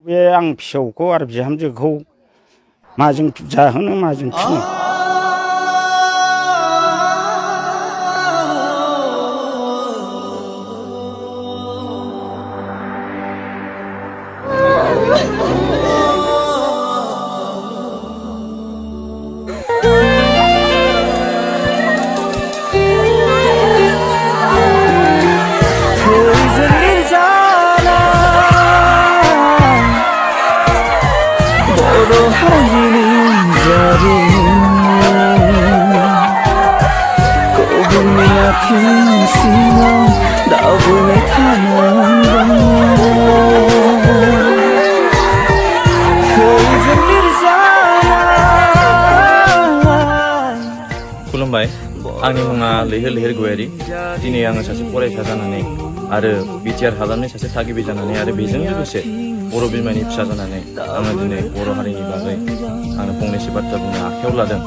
बे आं फिसौखौ आरो बिहामजोखौ माजों जाहोनो माजों फिनो खुलुमबाय आंनि मुङा लैहोर लैहोर गयारि दिनै आङो सासे फरायसा जानानै आरो बिटिआर हालामनि सासे थागिबि जानानै आरो बेजों लोगोसे बर' बिमानि फिसा जानानै आङो दिनै बर' हारिनि बागै आङो फंनैसो बाथ्रा बुंनो आखायाव लादों।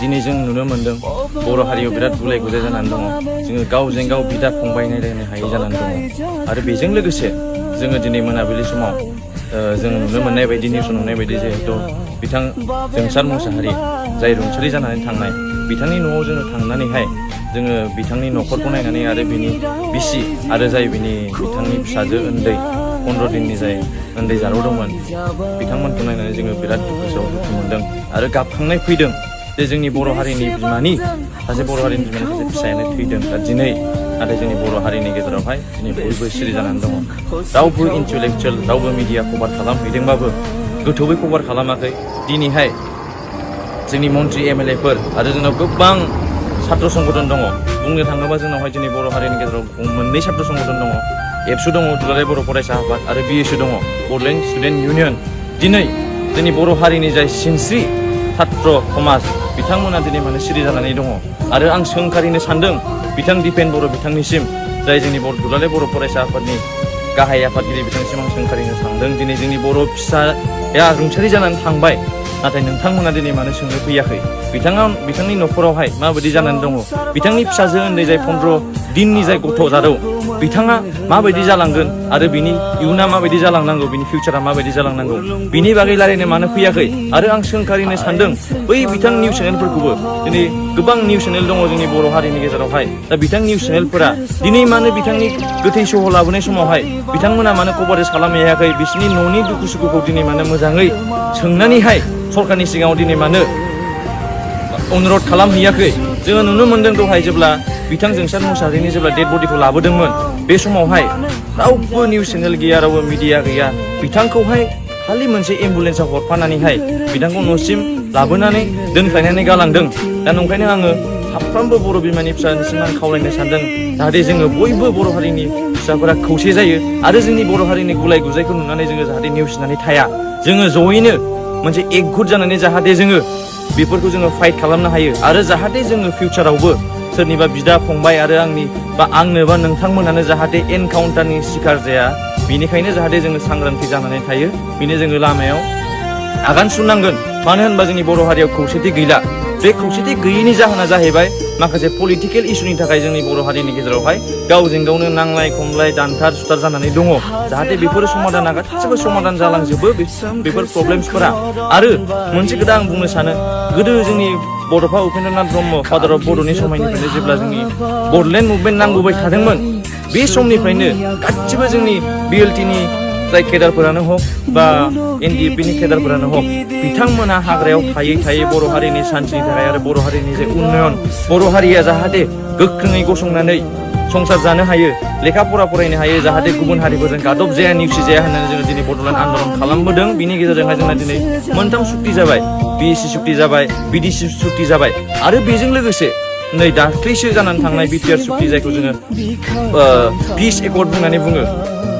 दिनै जों नुनो मोन्दों बर' हारियाव बिराद गुलाय गुजाय जानानै दङ। जोङो गावजों गाव बिदा फंबाय नायलायनो हायै जानानै दङ आरो बेजों लोगोसे जोङो दिनै मोनाबिलि समाव जों नुनो मोननाय बायदि निउस नुनाय बायदि जिहेथु बिथां जोंसार मुसाहारि जाय रुंसारि जानानै थांनाय बिथांनि न'आव जोङो थांनानैहाय जोङो बिथांनि न'खरखौ नायनानै आरो बिनि बिसि आरो जाय बिथांनि फिसाजो उन्दै 15 दिननि जाय उन्दै जारौदोंमोन बिथांमोनखौ नायनानै जोङो बिराद गोसोआव दुखु मोनदों आरो गाबखांनाय फैदों जे जोंनि बर' हारिनि बिमानि सासे बर' हारिनि बिमानि सासे फिसायानो थैदों। दा दिनै नाथाय जोंनि बर' हारिनि गेजेरावहाय दिनै बयबो सिरि जानानै दङ। रावबो इन्टेलेक्चुयेल रावबो मिडिया कभार खालामहैदोंबाबो गोथौयै कभार खालामाखै। दिनैहाय जोंनि मन्त्रि एमएलए फोर आरो जोंनाव गोबां छात्र संगठन दङ। बुंनो थाङोबा जोंनावहाय दिनै बर' हारिनि गेजेराव मोननै छात्र संगठन दङ। एबसु दङ दुलाराय बर' फरायसा आफाद आरो बिएसयु दङ बड'लेण्ड स्टुडेन्ट इउनियन। दिनै जोंनि बर' हारिनि जाय सिनस्रि छात्र समाज बिथांमोना दिनै माने सिरि जानानै दङ आरो आं सोंखारिनो सानदों बिथां दिपेन बर' बिथांनिसिम जाय जोंनि दुलाराय बर' फरायसा आफादनि गाहाय आफादगिरि बिथांनिसिम आं सोंखारिनो सानदों दिनै जोंनि बर' फिसाया रुंसारि जानानै थांबाय नाथाय नोंथांमोना दिनै मानो सोंनो फैयाखै? बिथांनि न'खरावहाय माबायदि जानानै दङ? बिथांनि फिसाजो उन्दै जाय 15 दिननि जाय गथ' जादौ बिथाङा माबायदि जालांगोन आरो बिनि इयुना माबायदि जालांनांगौ बिनि फिउचारा माबायदि जालांनांगौ बिनि बागै रायलायनो मानो फैयाखै? आरो आं सोंखारिनो सानदों बै बिथां निउस चेनेलफोरखौबो दिनै गोबां निउस चेनेल दङ जोंनि बर' हारिनि गेजेरावहाय। दा बिथां निउस चेनेलफोरा दिनै मानो बिथांनि गोथै सह लाबोनाय समावहाय बिथांमोना मानो कभारेज खालामहैयाखै? बिसोरनि न'नि दुखु सुखुखौ दिनै मानो मोजाङै सोंनानैहाय सरकारनि सिगाङाव दिनै मानो अनुरद खालामहैयाखै? जोङो नुनो मोन्दों दहाय जेब्ला बिथां जोंसार मुसाहारिनि जेब्ला डेड बडिखौ लाबोदोंमोन बे समावहाय रावबो निउस चेनेल गैया रावबो मिडिया गैया। बिथांखौहाय खालि मोनसे एम्बुलेन्सआव हरफानानैहाय बिथांखौ न'सिम लाबोनानै दोनख्लायनानै गालांदों। दा नंखायनो आङो साफ्रोमबो बर' बिमानि फिसानिसिम आं खावलायनो सानदों जाहाथे जोङो बयबो बर' हारिनि फिसाफोरा खौसे जायो आरो जोंनि बर' हारिनि गुलाय गुजायखौ नुनानै जोङो जाहाथे नेवसिनानै थाया। जोङो जयैनो मोनसे एकजुट जानानै जाहाथे जोङो बेफोरखौ जोङो फाइट खालामनो हायो आरो जाहाथे जोङो फिउचारावबो सोरनिबा बिदा फंबाय आरो आंनो बा नोंथांमोनानो जाहाथे एनकाउन्टारनि शिकार जाया बेनिखायनो जाहाथे जोङो सांग्रांथि जानानै थायो। बेनो जोङो लामायाव आगान सुरनांगोन। मानो होनबा जोंनि बर' हारियाव खौसेथि गैला। बे खौसेथि गैयैनि जाहोना जाहैबाय माखासे पलिटिकेल इस्युनि थाखाय जोंनि बर' हारिनि गेजेरावहाय गावजों गावनो नांलाय खमलाय दानथार सुथार जानानै दङ। जाहाथे बेफोर समाधाना गासिबो समाधान जालांजोबो बेफोर प्रब्लेम्सफोरा। आरो मोनसे खोथा आं बुंनो सानो गोदो जोंनि बड'फा उपेन्द्रनाथ ब्रह्म फादार अफ बड'नि समायनिफ्रायनो जेब्ला जोंनि बड'लेण्ड मुभमेन्ट नांबोबाय थादोंमोन बे समनिफ्रायनो गासिबो जोंनि बिएलटिनि जाय केडारफोरानो हक बा एनडिएफबिनि केडारफोरानो हक बिथांमोना हाग्रायाव थायै थायै बर' हारिनि सान्थिनि थाखाय आरो बर' हारिनि जे उन्नयन बर' हारिया जाहाथे गोख्रोङै गसंनानै संसार जानो हायो लेखा फरा फरायनो हायो जाहाथे गुबुन हारिफोरजों गादब जाया नेवसि जाया होननानै जोङो दिनै बड'लेण्ड आन्दलन खालामबोदों। बिनि गेजेरजोंहाय जोंना दिनै मोनथाम सुक्ति जाबाय। बिएसि सुक्ति जाबाय, बिडिसि सुक्ति जाबाय आरो बेजों लोगोसे नै दाख्लैसो जानानै थांनाय बिटिआर सुक्ति जायखौ जोङो पिस एकर्ड बुंनानै बुङो।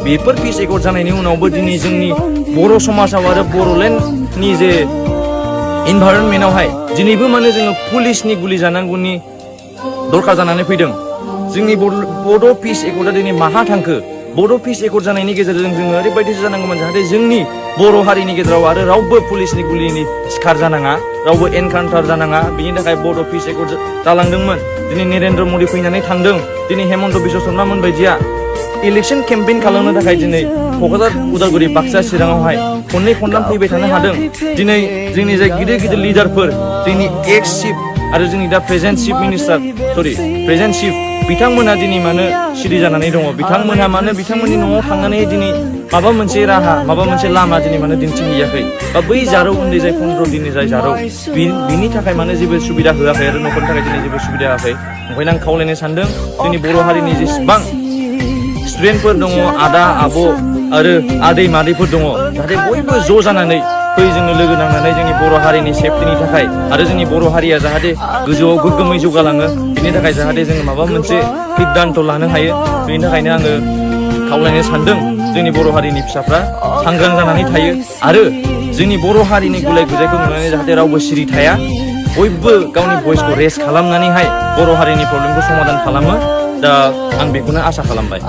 बेफोर पिस एकर्ड जानायनि उनावबो दिनै जोंनि बर' समाजाव आरो बड'लेण्डनि जे इनभाइरनमेन्टआवहाय दिनैबो माने जोङो पुलिसनि गुलि जानांगौनि दरखार जानानै फैदों। जोंनि बड' पिस एकर्डआ दिनै माहा थांखो? बड' पिस एकर्ड जानायनि गेजेरजों जोङो ओरैबायदिसो जानांगौमोन जाहाथे जोंनि बर' हारिनि गेजेराव आरो रावबो पुलिसनि गुलिनि शिकार जानाङा रावबो एनकाउन्टार जानाङा बिनि थाखाय बड' पिस एकर्ड जालांदोंमोन। दिनै नरेन्द्र मदि फैनानै थांदों। दिनै हेमन्त बिश्व शर्मा मोन बायदिया इलेक्शन केम्पेइन खालामनो थाखाय दिनै क'क्राझार उदालगुरि बाक्सा चिराङावहाय खननै खनथाम फैबाय थानो हादों दिनै जोंनि जाय गिदिर गिदिर लिडारफोर जोंनि एक्स चिफ आरो जोंनि दा present chief minister present chief बिथांमोनहा दिनै मानो सिरि जानानै दङ बिथांमोनहा मानो बिथांमोननि न'आव थांनानै दिनै माबा मोनसे राहा माबा मोनसे लामा दिनै मानो दिन्थिहैयाखै बा बै जारौ उन्दै जाय 15 दिननि जाय जारौ बिनि थाखाय मानो जेबो सुबिदा होआखै आरो न'खरनि थाखाय दिनै जेबो सुबिदा होआखै ओंखायनो आं खावलायनो सानदों जोंनि बर' हारिनि जेसेबां स्टुडेन्टफोर दङ आदा आब' आरो आदै मादैफोर दङ जाहाथे बयबो ज' जानानै फै जोङो लोगो नांनानै जोंनि बर' हारिनि सेफटिनि थाखाय आरो जोंनि बर' हारिया जाहाथे गोजौआव गोग्गोमै जौगालाङो बिनि थाखाय जाहाथे जोङो माबा मोनसे सिद्धान्त लानो हायो बेनि थाखायनो आङो खावलायनो सानदों जोंनि बर' हारिनि फिसाफ्रा सांग्रां जानानै थायो आरो जोंनि बर' हारिनि गुलाय गुजायखौ नुनानै जाहाथे रावबो सिरि थाया बयबो गावनि भइसखौ रेज खालामनानैहाय बर' हारिनि प्रब्लेमखौ समाधान खालामो दा आं बेखौनो आसा खालामबाय